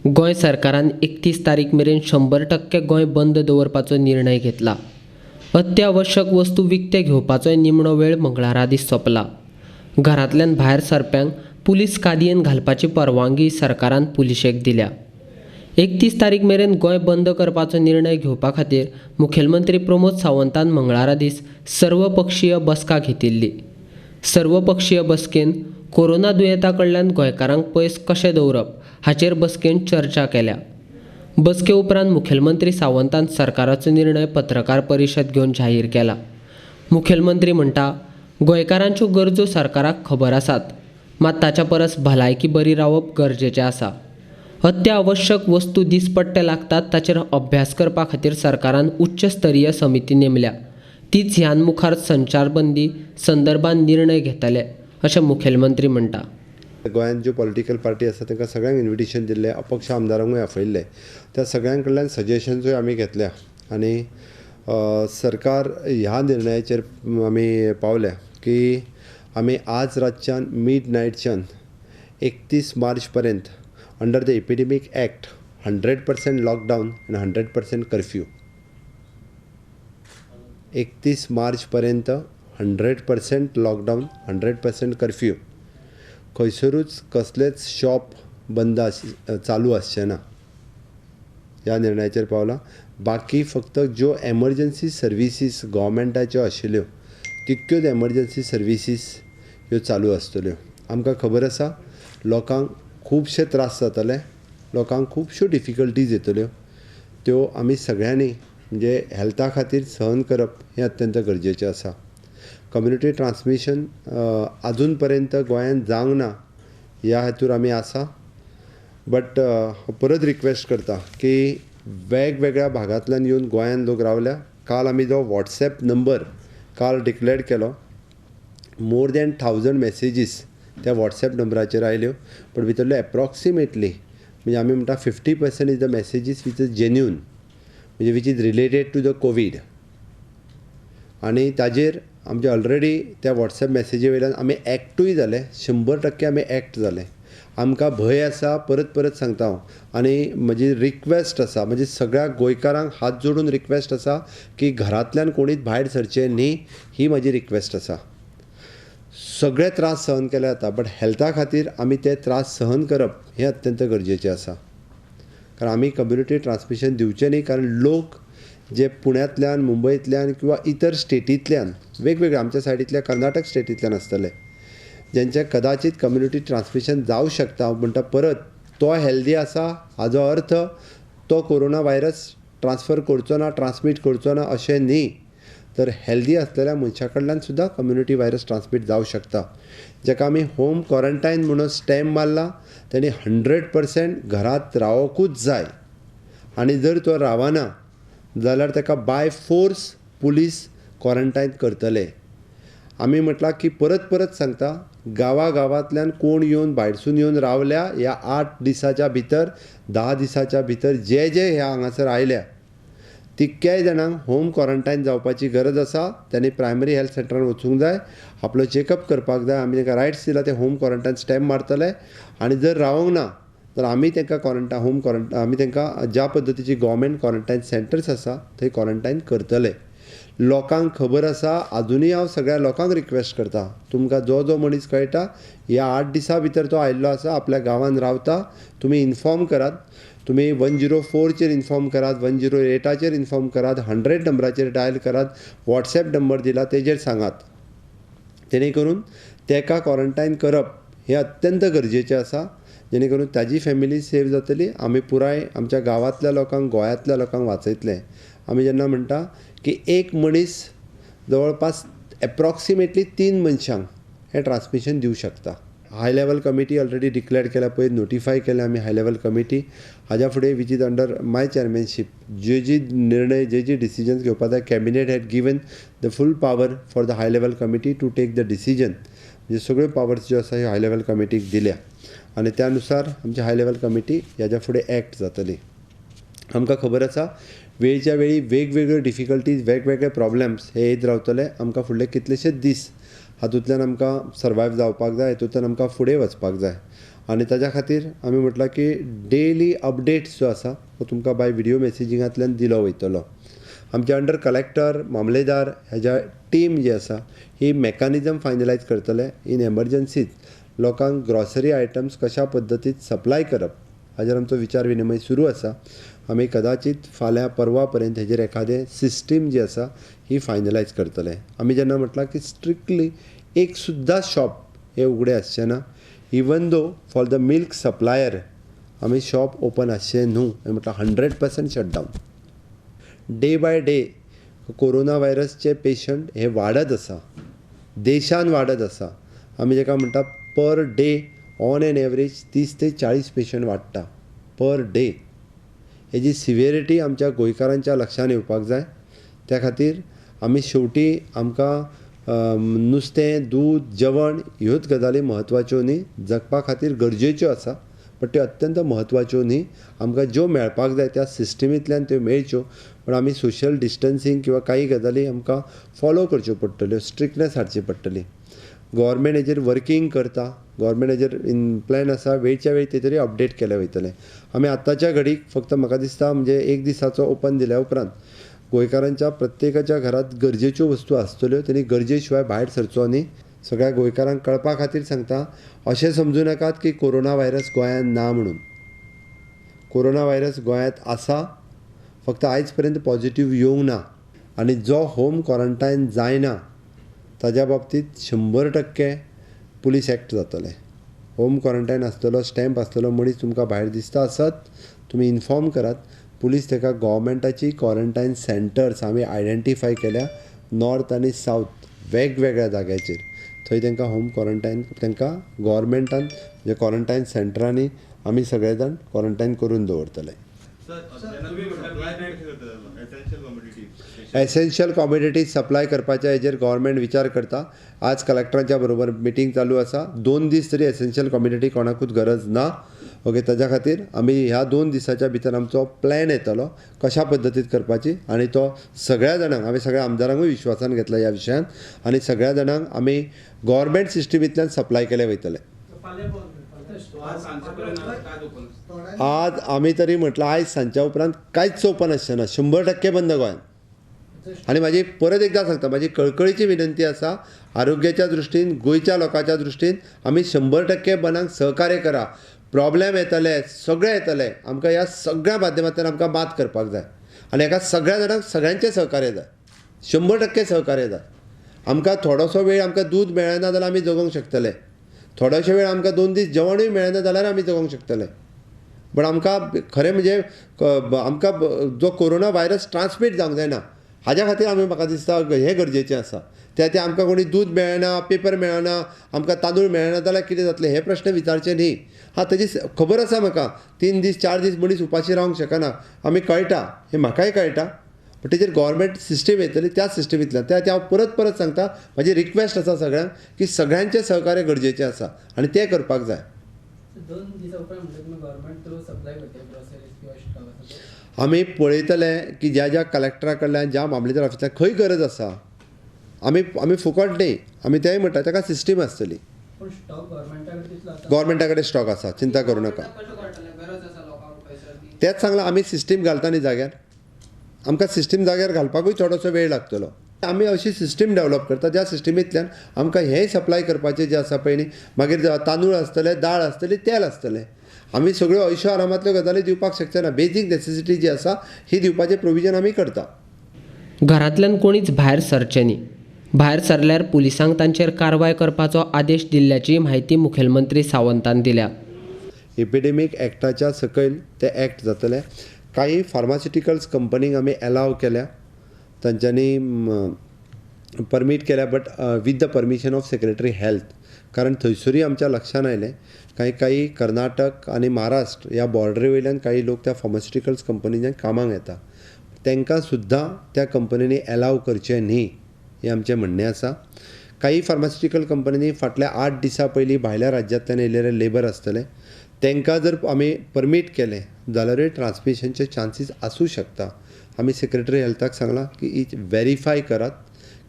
गोंय सरकारान 31 तारीख मेरेन 100% गोंय बंद दवरपाचो निर्णय घेतला. अत्यावश्यक वस्तू विकते घेवपाचोय निमणो वेळ मंगळारा दीस सोंपला. घरांतल्यान भायर सरप्यांक पुलीस कादयेन घालपाची परवानगी सरकारान पुलिशेक दिल्या. 31 तारीख मेरेन गोंय बंद करपाचो निर्णय घेवपा खातीर मुखेलमंत्री प्रमोद सावंतान मंगळारा दीस सर्वपक्षीय बसका घेतिल्ली. सर्वपक्षीय बसकेन कोरोना दुयेंता कडल्यान गोंयकारांक पयस कशें दवरप हाचेर बसकेन चर्चा केल्या. बसके उपरांत मुखेलमंत्री सावंतान सरकाराचो निर्णय पत्रकार परिशद घेवन जाहीर केला. मुखेलमंत्री म्हणटा, गोंयकारांच्यो गरजो सरकाराक खबर आसात, मात ताच्या परस भलायकी बरी रावप गरजेचें आसा. अत्यावश्यक वस्तू दिसपट्टे लागतात ताचेर अभ्यास करपा खातीर सरकारान उच्च स्तरीय समिती नेमल्या. तीच ह्यान मुखार संचारबंदी संदर्भात निर्णय घेतले अशें मुखेलमंत्री म्हणटा. गोंयांत ज्यो पॉलिटिकल पार्टी आसा तांकां सगळ्यांक इन्विटेशन दिल्लें, अपक्ष आमदारांकूय आपयल्लें. त्या सगळ्यां कडल्यान सजेशन्सूय आमी घेतल्या आनी सरकार ह्या निर्णयाचेर आमी पावल्या की आमी आज रातच्यान मिड नायटच्यान 31 मार्च पर्यंत under the epidemic act 100% lockdown आनी 100% कर्फ्यू. 31 मार्च पर्यंत 100% लॉकडावन, 100% कर्फ्यू. खंयसरूच कसलेच शॉप बंद चालू आसचें ना ह्या निर्णयाचेर पावला. बाकी फक्त ज्यो एमर्जन्सी सर्विसीस गव्हर्मेंटाच्यो आशिल्ल्यो तितक्योच एमर्जन्सी सर्विसीस ह्यो चालू आसतल्यो. आमकां खबर आसा लोकांक खुबशे त्रास जातले, लोकांक खुबश्यो डिफिकल्टीज येतल्यो, त्यो आमी सगळ्यांनी म्हणजे हेल्था खातीर सहन करप हें अत्यंत गरजेचें आसा. कम्युनिटी ट्रान्समिशन आजून पर्यंत गोंयांत जावंक ना ह्या हेतूर आमी आसा. बट परत रिक्वेस्ट करता की वेगवेगळ्या भागांतल्यान येवन गोंयांत लोक रावल्या. काल आमी जो वॉट्सएप नंबर काल डिक्लेअर केलो, मोर दॅन 1000 मॅसेजीस त्या वॉट्सएप नंबराचेर आयल्यो. पण भितरल्यो एप्रॉक्सिमेटली म्हणजे आमी म्हणटा 50% is the messages which is genuine, म्हणजे which is related to the COVID. आनी ताजेर आमचे ऑलरेडी त्या वॉट्सएप मॅसेजी वयल्यान आमी एक्टूय जाले, 100% आमी एक्ट जाले. आमकां भंय आसा, परत परत सांगता हांव. आनी म्हजी रिक्वेस्ट आसा, म्हणजे सगळ्या गोंयकारांक हात जोडून रिक्वेस्ट आसा की घरांतल्यान कोणीच भायर सरचें न्ही, ही म्हजी रिक्वेस्ट आसा. सगळे त्रास सहन केले जाता, बट हेल्था खातीर आमी ते त्रास सहन करप हें अत्यंत गरजेचें आसा. कारण आमी कम्युनिटी ट्रान्समिशन दिवचें न्ही, कारण लोक जे पुण्यांतल्यान, मुंबयतल्यान किंवा इतर स्टेटींतल्यान, वेगवेगळ्या आमच्या सायडींतल्या कर्नाटक स्टेटींतल्यान आसतले, जेंचें कदाचित कम्युनिटी ट्रान्समिशन जावं शकता. हांव म्हणटा परत, तो हेल्दी आसा हाजो अर्थ तो कोरोना व्हायरस ट्रान्सफर करचो ना, ट्रान्समीट करचो ना अशें न्ही. तर हेल्दी आसलेल्या मनशा कडल्यान सुद्दां कम्युनिटी व्हायरस ट्रान्समीट जावं शकता. जाका आमी होम क्वॉरंटायन म्हणून स्टॅम्प मारला तेणी 100% घरांत रावकूच जाय. आनी जर तो रावना जाल्यार ताका बाय फोर्स पुलीस क्वॉरंटायन करतले. आमी म्हटलां की परत परत सांगता, गांवा गांवांतल्यान कोण येवन भायरसून येवन रावल्या ह्या 8 दिसाच्या भितर, 10 दिसाच्या भितर जे जे ह्या हांगासर आयल्या तितक्याय जाणांक होम क्वॉरंटायन जावपाची गरज आसा. तांणी प्रायमरी हेल्थ सेंटरान वचूंक जाय, आपलो चॅकअप करपाक जाय. आमी तांकां रायट्स दिला, ते होम क्वॉरंटायन स्टॅम्प मारतले. आनी जर रावंक ना तर आमी तांकां क्वॉरंटायन, होम क्वॉरंटायन, आमी तांकां ज्या पद्दतीची गव्हर्मेंट क्वॉरंटायन सेंटर्स आसा थंय क्वॉरंटायन करतले. लोकांक खबर आसा. आजुनूय हांव सगळ्या लोकांक रिक्वेस्ट करता, तुमकां जो जो मनीस कळटा ह्या 8 दिसां भितर तो आयिल्लो आसा, आपल्या गांवांत रावता, तुमी इन्फॉर्म करात. तुमी 104चेर इन्फॉर्म करात, 108चेर इन्फॉर्म करात, 100 नंबराचेर डायल करात, वॉट्सएप नंबर दिला तेजेर सांगात. तेणे करून तेका क्वॉरंटायन करप हें अत्यंत गरजेचें आसा, जेणे करून ताजी फॅमिली सेव जातली. आमी पुराय आमच्या गांवांतल्या लोकांक, गोंयांतल्या लोकांक वाचयतले. आमी जेन्ना म्हणटा की एक मनीस जवळपास एप्रॉक्सिमेटली 3 मनशांक हें ट्रान्समिशन दिवं शकता. High level committee already declare केल्या, पयर नोटिफाय केल्या आमी हाय लेवल कमिटी. हाज्या फुडें which is under my chairmanship जे जी निर्णय, जे जी डिसिजन्स घेवपा जाय, cabinet had given the full power for the high level committee to take the decision. म्हणजे सगळ्यो पावर्स ज्यो आसा ह्यो हाय लेवल कमिटीक दिल्या आनी त्या नुसार आमची हाय लेवल कमिटी ह्याच्या फुडें एक्ट जातली. आमकां खबर आसा वेळच्या वेळी वेगवेगळ्यो डिफिकल्टीज, वेगवेगळे प्रॉब्लम्स हे येत रावतले. आमकां फुडले कितलेशेच दीस हातूंतल्यान आमकां सर्वायव जावपाक जाय, हातूंतल्यान आमकां फुडें वचपाक जाय. आनी ताज्या खातीर आमी म्हटलां की डेली अपडेट्स जो आसा तो तुमकां बाय विडियो मॅसेजिंगांतल्यान दिलो वयतलो. आमचे अंडर कलेक्टर, मामलेदार हेज्या टीम जी आसा ही मॅकानिजम फायनलायज करतले इन एमरजन्सीत लोकांक ग्रॉसरी आयटम्स कशा पद्दतीन सप्लाय करप हाजेर आमचो विचार विनिमय सुरू आसा. आमी कदाचीत फाल्यां परवा पर्यंत हेजेर एखादें सिस्टीम जी आसा ही फायनलायज करतले. आमी जेन्ना म्हटलां की स्ट्रिक्टली एक सुद्दां शॉप हे उगडें आसचें ना, even though for the milk supplier आमी शॉप ओपन आसचें न्हू, म्हटल्यार 100% shutdown. Day by day corona व्हायरसचे patient हे वाडत आसा, देशान वाडत आसा. आमी जेका म्हणटा per day on an average 30 ते 40 पेशंट वाडटा पर डे. हेजी सिवियरिटी आमच्या गोंयकारांच्या लक्षान येवपाक जाय. त्या खातीर आमी शेवटी आमकां नुस्तें, दूद, जेवण ह्योच गजाली म्हत्वाच्यो न्ही, जगपा खातीर गरजेच्यो आसा, बट त्यो अत्यंत म्हत्वाच्यो न्ही. आमकां ज्यो मेळपाक जाय त्या सिस्टमींतल्यान त्यो मेळच्यो, पण आमी सोशल डिस्टन्सींग किंवा काही गजाली आमकां फॉलो करच्यो पडटल्यो, स्ट्रिक्टनेस हाडची पडटली. गव्हर्मेंट हेजेर वर्कींग करता, गव्हर्मेंट हेजेर इन प्लॅन आसा, वेळच्या वेळ ते तरी अपडेट केले वयतले. आमी आतांच्या घडीक फक्त म्हाका दिसता म्हणजे एक दिसाचो ओपन दिल्या उपरांत गोंयकारांच्या प्रत्येकाच्या घरांत गरजेच्यो वस्तू आसतल्यो, तेणी गरजे शिवाय भायर सरचो न्ही. सगळ्या गोंयकारांक कळपा खातीर सांगता, अशें समजूं नाकात की कोरोना व्हायरस गोंयांत ना म्हणून. कोरोना व्हायरस गोंयांत आसा, फक्त आयज पर्यंत पॉझिटिव्ह येवंक ना. आनी जो होम क्वॉरंटायन जायना ताज्या बाबतींत 100% पुलीस एक्ट जातले. होम क्वॉरंटायन आसतलो, स्टॅम्प आसतलो, मनीस तुमकां भायर दिसता आसत तुमी इन्फॉर्म करात, पुलीस ताका गव्हर्मेंटाची क्वॉरंटायन सेंटर्स आमी आयडेंटिफाय केल्या नॉर्थ आनी सावथ वेगवेगळ्या जाग्याचेर, थंय तांकां होम क्वॉरंटायन तांकां गव्हर्मेंटान म्हणजे क्वॉरंटायन सेंटरांनी आमी सगळे जाण क्वॉरंटायन करून दवरतले. एसेन्शियल कॉमोडिटीज सप्लाय करपाच्या हेजेर गव्हर्मेंट विचार करता. आज कलेक्टरांच्या बरोबर मिटींग चालू आसा. 2 दीस तरी एसेन्शियल कॉमोडिटी कोणाकूच गरज ना. ओके, ताज्या खातीर आमी ह्या 2 दिसाच्या भितर आमचो प्लॅन येतलो कशा पद्दतीन करपाची, आनी तो सगळ्या जाणांक आमी सगळ्या आमदारांकूय विश्वासान घेतला ह्या विशयान, आनी सगळ्या जाणांक आमी गव्हर्मेंट सिस्टमींतल्यान सप्लाय केले वयतले. आज आमी तरी म्हटलां आयज सांजच्या उपरांत कांयच ओपन आसचें ना, 100% बंद गोंयांत. आनी म्हाजी परत एकदां सांगता, म्हाजी कळकळीची विनंती आसा, आरोग्याच्या दृश्टीन, गोंयच्या लोकांच्या दृश्टीन आमी 100% बनाक सहकार्य करा. प्रॉब्लेम येतले, सगळे येतले, आमकां ह्या सगळ्या माध्यमांतल्यान आमकां मात करपाक जाय, आनी हेका सगळ्या जाणांक सगळ्यांचें सहकार्य जाय, 100% सहकार्य जाय. आमकां थोडोसो वेळ आमकां दूद मेळना जाल्यार आमी जगोंक शकतले, थोडोसो वेळ आमकां 2 दीस जेवणूय मेळना जाल्यार आमी जगोंक शकतले, बट आमकां खरें म्हणजे आमकां जो कोरोना व्हायरस ट्रान्समीट जावंक जायना हाज्या खातीर आमी म्हाका दिसता हें गरजेचें आसा. त्या ते आमकां कोणी दूद मेळना, पेपर मेळना, आमकां तांदूळ मेळना जाल्यार कितें जातलें हे प्रश्न विचारचे न्ही. हां, तेजी खबर आसा म्हाका, 3 दीस 4 दीस मनीस उपाशी रावंक शकना, आमी कळटा, हें म्हाकाय कळटा, बट तेजेर गव्हर्मेंट सिस्टम येतली, त्या सिस्टमींतल्यान त्या हांव परत परत सांगता, म्हाजी रिक्वेस्ट आसा सगळ्यांक की सगळ्यांचें सहकार्य गरजेचें आसा आनी तें करपाक जाय. 2 दिसा उपरांत गव्हर्मेंट थ्रू सप्लाय करता ग्रोसरीज किंवा स्टॉक. आमी पळयतले की ज्या ज्या कलेक्टरा कडल्यान, ज्या मामलेदार ऑफिसाक खंय गरज आसा, आमी आमी फुकट न्ही, आमी तेंय म्हणटा ताका सिस्टम आसतली. गव्हर्मेंटा कडेन स्टॉक आसा, चिंता करूं नाका. तेंच सांगलां, आमी सिस्टम घालता न्ही जाग्यार, आमकां सिस्टम जाग्यार घालपाकूय थोडोसो वेळ लागतलो. आमी अशी सिस्टम डेवलप करता ज्या सिस्टमींतल्यान आमकां हेंय सप्लाय करपाचें जें आसा पळय न्ही, मागीर तांदूळ आसतले, दाळ आसतली, तेल आसतलें, आमी सगळ्यो ऐशो आरामांतल्यो गजाली दिवपाक शकचे ना. बेजीक नेसेसिटी जी आसा ही दिवपाचें प्रोविजन आमी करता. घरांतल्यान कोणीच भायर सरचें न्ही, भायर सरल्यार पुलिसांक तांचेर कारवाय करपाचो आदेश दिल्ल्याची म्हायती मुखेलमंत्री सावंतान दिल्या. एपिडेमीक एक्टाच्या सकयल ते एक्ट जातले. काही फार्मास्युटिकल्स कंपनींक आमी एलाव केल्या, तांच्यांनी परमीट केल्या, but with the permission of secretary health. कारण थंयसरूय आमच्या लक्षान आयलें कांय काही कर्नाटक आनी महाराष्ट्र ह्या बॉर्डरी वयल्यान काही लोक त्या फार्मास्युटिकल्स कंपनींनी कामाक येता, तांकां सुद्दां त्या कंपनींनी एलाव करचें न्ही हें आमचें म्हणणें आसा. काही फार्मास्युटिकल कंपनींनी फाटल्या 8 दिसां पयलीं भायल्या राज्यांतल्यान येयलेले लेबर आसतले, तांकां जर आमी परमीट केलें जाल्यारूय ट्रान्समिशनचे चान्सीस आसूं शकता. आमी सेक्रेटरी हेल्थाक सांगलां की इच वेरीफाय करात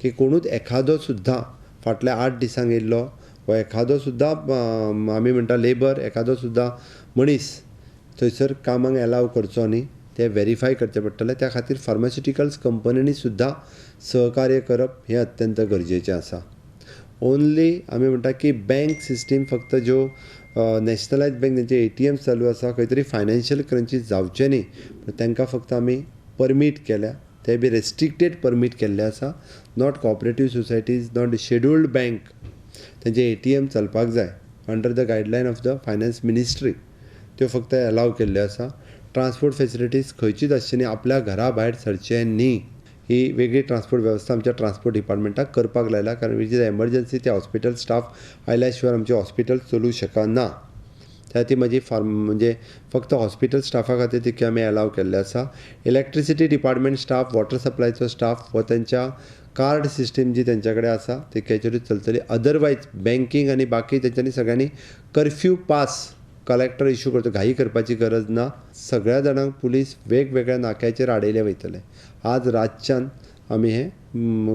की कोणूच एखादो सुद्दां फाटल्या 8 दिसांक येयल्लो वा एखादो सुद्दां आमी म्हणटा लेबर, एखादो सुद्दां मनीस थंयसर कामाक एलाव करचो न्ही, तें वेरीफाय करचें पडटलें. त्या खातीर फार्मास्युटिकल्स कंपनींनी सुद्दां सहकार्य करप हें अत्यंत गरजेचें आसा. ओन्ली आमी म्हणटा की बँक सिस्टीम फक्त ज्यो नॅशनलायज बँक तेंचे ATM चालू आसा, खंय तरी फायनान्शियल क्रंचीस जावचें न्ही तांकां फक्त आमी परमीट केल्या, ते बी रेस्ट्रिक्टेड परमीट केल्ले आसा. Not cooperative societies, not scheduled bank, तेंचे ATM चलपाक जाय under the guideline of the finance ministry, त्यो फक्त एलाव केल्ल्यो आसा. ट्रान्सपोर्ट फेसिलिटीज खंयचीच आसची न्ही, आपल्या घरा भायर सरचें न्ही, ही वेगळी ट्रान्सपोर्ट वेवस्था आमच्या ट्रान्सपोर्ट डिपार्टमेंटाक करपाक लायला. कारण which is emergency, ते हॉस्पिटल स्टाफ आयल्या शिवाय आमचें हॉस्पिटल चलूं शकना. त्या खातीर म्हजी म्हणजे फक्त हॉस्पिटल स्टाफा खातीर तितकें आमी एलाव केल्लें आसा. इलेक्ट्रिसिटी डिपार्टमेंट स्टाफ, वॉटर सप्लायचो स्टाफ हो तेंच्या कार्ड सिस्टीम जी तेंच्या कडेन आसा तितक्याचेरूच चलतली. अदरवायज बँकींग आनी बाकी तेंच्यांनी सगळ्यांनी कर्फ्यू पास कलेक्टर इशू करता, घाई करपाची गरज ना. सगळ्या जाणांक पुलीस वेगवेगळ्या नाक्याचेर आडयले वयतले. आज रातच्यान आमी हें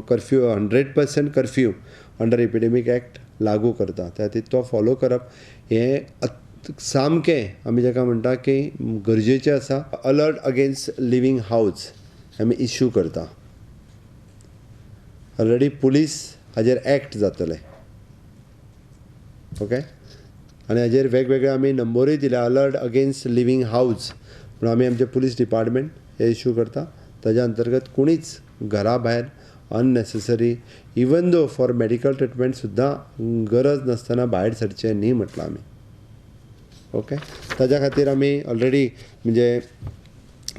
curfew 100% curfew under epidemic act लागू करता. त्या खातीर तो फॉलो करप हें सामकें आमी जाका म्हणटा की गरजेचें आसा. अलर्ट अगेन्स्ट लिवींग हावज आमी इश्यू करता. ऑलरेडी पुलीस हाजेर एक्ट जातले. ओके, आनी हाजेर वेगवेगळे आमी नंबरूय दिल्या. अलर्ट अगेन्स्ट लिवींग हावज म्हणून आमी आमचे पुलीस डिपार्टमेंट हे इश्यू करता. ताज्या अंतर्गत कोणीच घरा भायर unnecessary even though for medical treatment सुद्दां गरज नासतना भायर सरचें न्ही म्हटलां आमी. ओके, ताज्या खातीर आमी ऑलरेडी म्हणजे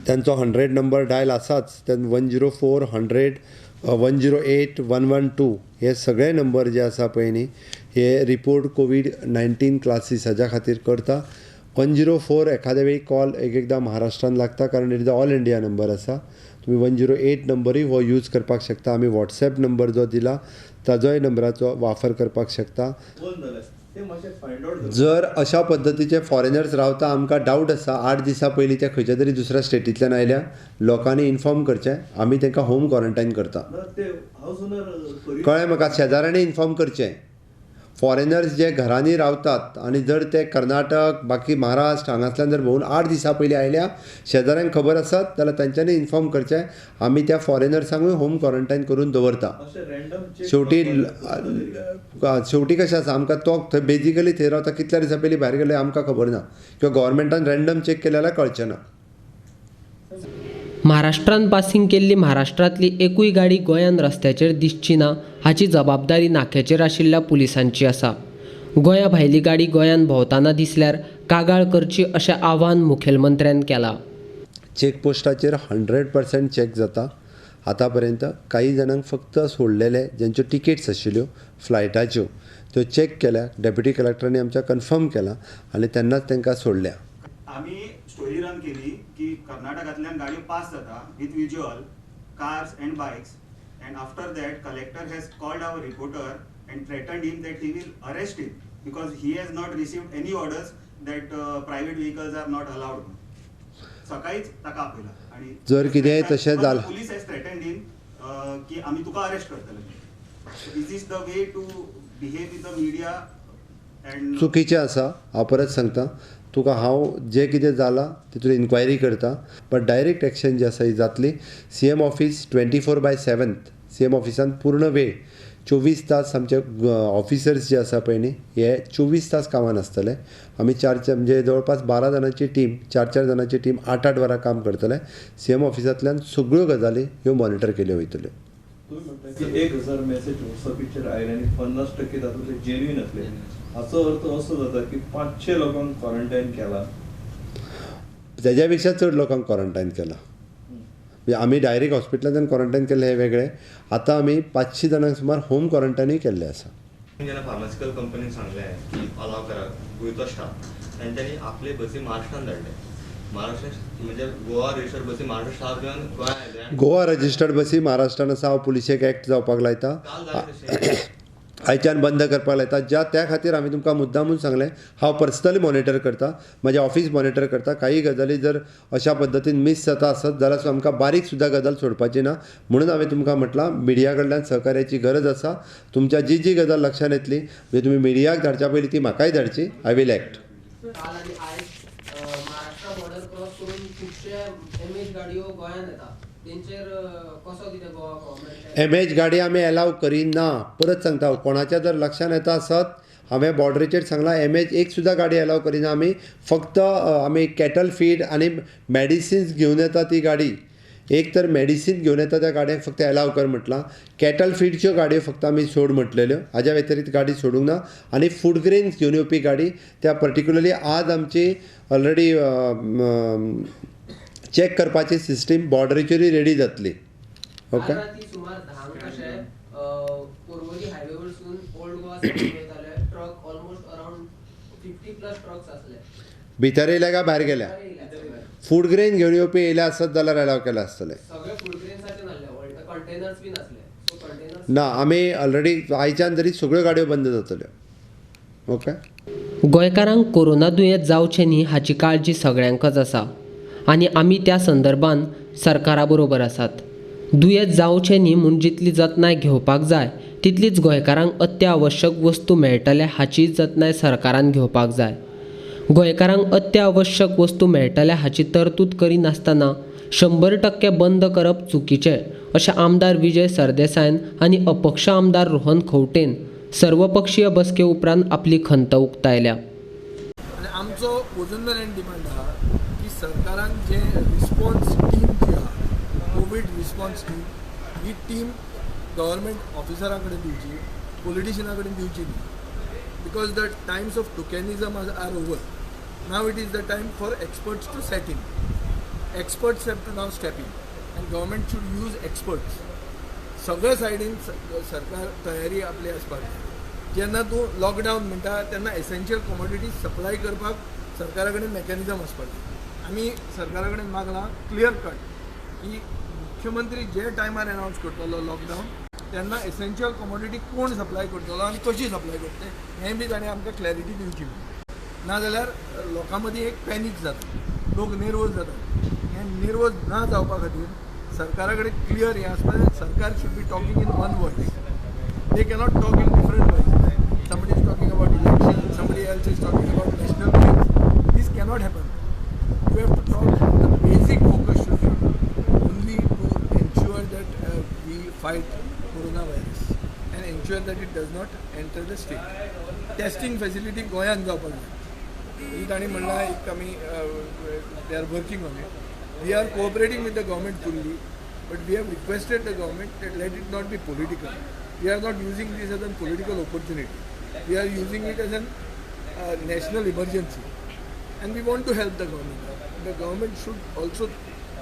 तांचो 100 नंबर डायल आसाच, तेन्ना 104, 100, 108, 112 हे सगळे नंबर जे आसा पळय न्ही, हे रिपोर्ट कोवीड-19 क्लासीस हाज्या खातीर करता. 104 एखाद्या वेळी कॉल एक एकदां महाराष्ट्रान लागता, कारण it is all India number आसा. तुमी 108 नंबरूय हो यूज करपाक शकता. आमी वॉट्सएप नंबर जो दिला ताजोय नंबराचो वापर करपाक शकता. जर अशा पद्दतीचे फॉरेनर्स रावता, आमकां डावट आसा 8 दिसां पयलीं ते खंयच्या तरी दुसऱ्या स्टेटींतल्यान आयल्या, लोकांनी इन्फॉर्म करचें, आमी तांकां होम क्वॉरंटायन करता. कळ्ळें म्हाका? शेजाऱ्यांनी इन्फॉर्म करचें. फॉरेनर्स जे घरांनी रावतात आनी जर ते कर्नाटक बाकी महाराष्ट्र हांगासल्यान जर भोंवून 8 दिसां पयलीं आयल्या, शेजाऱ्यांक खबर आसत जाल्यार तांच्यांनी इन्फॉर्म करचें. आमी त्या फॉरेनर्सांकूय होम क्वॉरंटायन करून दवरता. शेवटी शेवटी कशें आसा, आमकां तो थंय बेजिकली थंय रावता, कितल्या दिसां पयलीं भायर गेले आमकां खबर ना, किंवा गव्हर्मेंटान रँडम चॅक केले जाल्यार कळचें ना. महाराष्ट्रान पासिंग केल्ली महाराष्ट्रांतली एकूय गाडी गोंयान रस्त्याचेर दिसची ना हाची जबाबदारी नाक्याचेर आशिल्ल्या पुलिसांची आसा. गोंया भायली गाडी गोंयान भोंवतना दिसल्यार कागाळ करची अशें आव्हान मुखेलमंत्र्यान केलां. चॅकपोस्टाचेर 100% चॅक जाता. आतां पर्यंत काही जाणांक फक्त सोडलेले, ज्यांच्यो टिकेट्स आशिल्ल्यो फ्लायटाच्यो त्यो चॅक केल्या, डेप्युटी कलेक्टरांनी आमच्या कन्फर्म केला आनी तेन्नाच तांकां सोडल्या. आमी स्टोरी रन केली की कर्नाटकांतल्यान गाडयो पास जाता with visual cars and bikes, and after that collector has called our reporter and threatened him that he will arrest him because he has not received any orders that private vehicles are not allowed. सकाळीच ताका आपयला आनी जर कितेंय तशें जालें, police has threatened हिम की आमी तुका अरेस्ट करतले. Is is the way to behave with the media? And चुकीचें आसा. हांव परत सांगता तुका, हांव जें कितें जालां तितून इन्क्वायरी करता, बट डायरेक्ट एक्शन जी आसा ही जातली. CM office 24/7, CM ऑफिसान पूर्ण वेळ 24 तास आमचे ऑफिसर्स जे आसा पळय न्ही, हे 24 तास कामान आसतले. आमी 4 म्हणजे जवळपास 12 जाणांची टीम, 4-4 जाणांची टीम 8-8 वरां काम करतले. सीएम ऑफिसांतल्यान सगळ्यो गजाली ह्यो मॉनिटर केल्यो वयतल्यो. तुमी म्हणटा की 1000 मॅसेज वॉट्सअपाचेर आयले आनी 50% तातूंतले जेन्युइन आसले. हाचो अर्थ असो जाता की 500 लोकांक क्वॉरंटायन केला, तेज्या पेक्षा चड लोकांक क्वॉरंटायन केला. म्हणजे आमी डायरेक्ट हॉस्पिटलांतल्यान क्वॉरंटायन केल्लें हें वेगळें, आतां आमी 500 जाणांक सुमार होम क्वॉरंटायनूय केल्लें आसा. जेन्ना फार्मासिकल कंपनीन सांगलें की अलाव करा गोंयचो स्टाफ, तांच्यांनी आपले बसी महाराष्ट्रान धाडले. महाराष्ट्र म्हणजे गोवा रजिस्टर्ड बसी महाराष्ट्र स्टाफ घेवन गोंया आयले. गोवा रजिस्टर्ड बसी महाराष्ट्रान आसा. हांव पुलिशेक एक्ट जावपाक लायता. आयच्यान बंद करपाक लायता. ज्या त्या खातीर हांवें तुमकां मुद्दामून सांगलें, हांव पर्सनली मॉनिटर करता, म्हजें ऑफिस मॉनिटर करता. काही गजाली जर अशा पद्दतीन मीस जाता आसत जाल्यार आमकां बारीक सुद्दां गजाल सोडपाची ना. म्हणून हांवें तुमकां म्हटलां मिडिया कडल्यान सहकार्याची गरज आसा. तुमच्या जी जी गजाल लक्षांत येतली म्हणजे तुमी मिडियाक धाडच्या पयलीं ती म्हाकाय धाडची. I will act. काल आनी आयज महाराष्ट्र बॉर्डर क्रॉस करून खुबशे एमएच गाडयो गोंयांत येता, तेंचेर कसो कितें गोवा गव्हर्मेंट एमएच गाडी आमी एलाव करिना. परत सांगता, कोणाच्या जर लक्षांत येता आसत, हांवें बॉर्डरीचेर सांगलां एमएच एक सुद्दां गाडी एलाव करिना. आमी फक्त आमी कॅटल फीड आनी मॅडिसिन्स घेवन येता ती गाडी, एक तर मॅडिसीन घेवन येता त्या गाडयांक फक्त एलाव कर म्हटलां. कॅटल फीडच्यो गाडयो फक्त आमी सोड म्हटलेल्यो, हाज्या व्यतिरिक्त गाडी सोडूंक ना. आनी फूड ग्रेन्स घेवन येवपी गाडी त्या पर्टिक्युलरली आज आमची ऑलरेडी चॅक करपाची सिस्टीम बॉर्डरीचेरूय रेडी जातली. ओके, सुमार 10 अशे पोरवरी हायवे वरसून ओल्ड गोवा वयताले truck, almost around 50 plus trucks आसले. भितर येयल्या काय भायर गेल्या? फूड ग्रेन घेवन येवपी येयल्या आसत जाल्यार एलाव केला आसतलें. सगळे फूड ग्रेन्साचे नासले, कंटेनर्स बी नासले. सो कंटेनर्स ना, आमी ऑलरेडी आयच्यान तरी सगळ्यो गाडयो बंद जातल्यो. ओके, गोंयकारांक कोरोना दुयेंत जावचें न्ही हाची काळजी सगळ्यांकच आसा आनी आमी त्या संदर्भान सरकारा बरोबर आसात. दुयेंत जावचें न्ही म्हूण जितली जतनाय घेवपाक जाय तितलीच गोंयकारांक अत्यावश्यक वस्तू मेळटले हाची जतनाय सरकारान घेवपाक जाय. गोंयकारांक अत्यावश्यक वस्तू मेळटले हाची तरतूद करिनासतना 100% बंद करप चुकीचें अशें आमदार विजय सरदेसायन आनी अपक्ष आमदार रोहन खंवटेन सर्वपक्षीय बसके उपरांत आपली खंत उक्तायल्या. आनी आमचो अजून मेरेन डिमांड आहा की सरकारान जे रिस्पॉन्स टीम जी आहा, कोवीड रिस्पॉन्स टीम, ही टीम गव्हर्मेंट ऑफिसरां कडेन दिवची, पॉलिटिशियना कडेन दिवची न्ही. Because the times of tokenism are over. Now it is the time for experts to set in. Experts have to now step in and government should use experts. सगळ्या सायडीन सरकार तयारी आपली आसपाक जाय. जेन्ना तूं लॉकडावन म्हणटा तेन्ना एसेन्शियल कॉमोडिटीज सप्लाय करपाक सरकारा कडेन मॅकॅनिजम आसपाक जाय. आमी सरकारा कडेन मागलां क्लियर कट की मुख्यमंत्री जे टायमार अनावन्स करतलो लॉकडावन तेन्ना एसेन्शियल कॉमोडिटी कोण सप्लाय करतलो आनी कशी सप्लाय करतले हें बी ताणें आमकां क्लॅरिटी दिवची. नाजाल्यार लोकां मदीं एक पॅनीक जाता, लोक निर्वज जातात. हें निर्वज ना जावपा खातीर सरकारा कडेन क्लियर हें आसपाक जाय. सरकार should be talking in one voice. They cannot talk in different voice. Somebody is talking about election, somebody else is talking about national games. This cannot happen. You have to talk, the basic focus should be only to ensure that we fight coronavirus and ensure that it does not enter the state. Testing facility गोंयांत जावपाक जाय. ही तांणी म्हणलां एक आमी they are working on it. We are cooperating with the government fully, but we have requested the government that let it not be political. We are not using this as a political opportunity. We are using it as a national emergency and we want to help the government. The government should also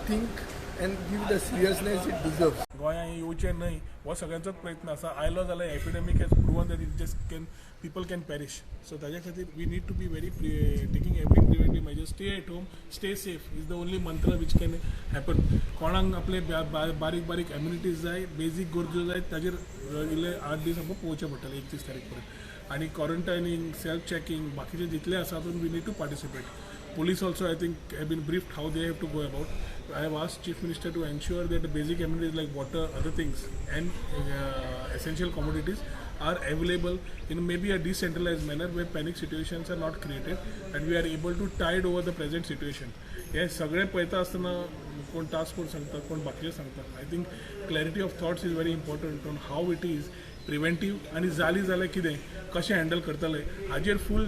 think and give the seriousness it deserves. गोंयांत येवचें न्हय हो सगळ्यांचोच प्रयत्न आसा. आयलो जाल्यार epidemic has proven that it just can people can perish. So ताज्या खातीर we need to be very taking every preventive measure. Stay at home, stay safe is the only mantra which can happen. कोणाक आपले बारीक बारीक amenities जाय, basic गरजो जाय, ताजेर इल्ले 8 दीस आमकां पळोवचें पडटलें 31 तारीख पर्यंत. आनी क्वॉरंटायनींग, सेल्फ चॅकिंग, बाकीचे जितले आसा तातूंत we need to participate. Police also, I think, have been briefed how they have to go about. I have asked Chief Minister to ensure that the basic amenities like water, other things and essential commodities are available in maybe a decentralized manner where panic situations are not created and we are able to tide over the present situation. हे सगळे पळयता आसतना कोण task force सांगता, कोण बाकीचे सांगता. I think clarity of thoughts is very important on how it is preventive आनी जाली जाल्यार कितें कशें हँडल करतले हाजेर फूल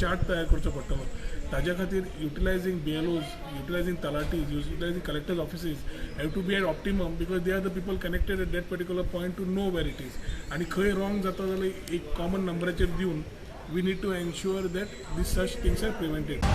चार्ट तयार करचो पडटलो. ताज्या खातीर utilising BLOs, utilising talatis, utilising collectors offices have to be at optimum because they are the people connected at that particular point to know where it is. आनी खंय रॉंग जाता जाल्यार एक कॉमन नंबराचेर दिवन we need to ensure that these such things are prevented.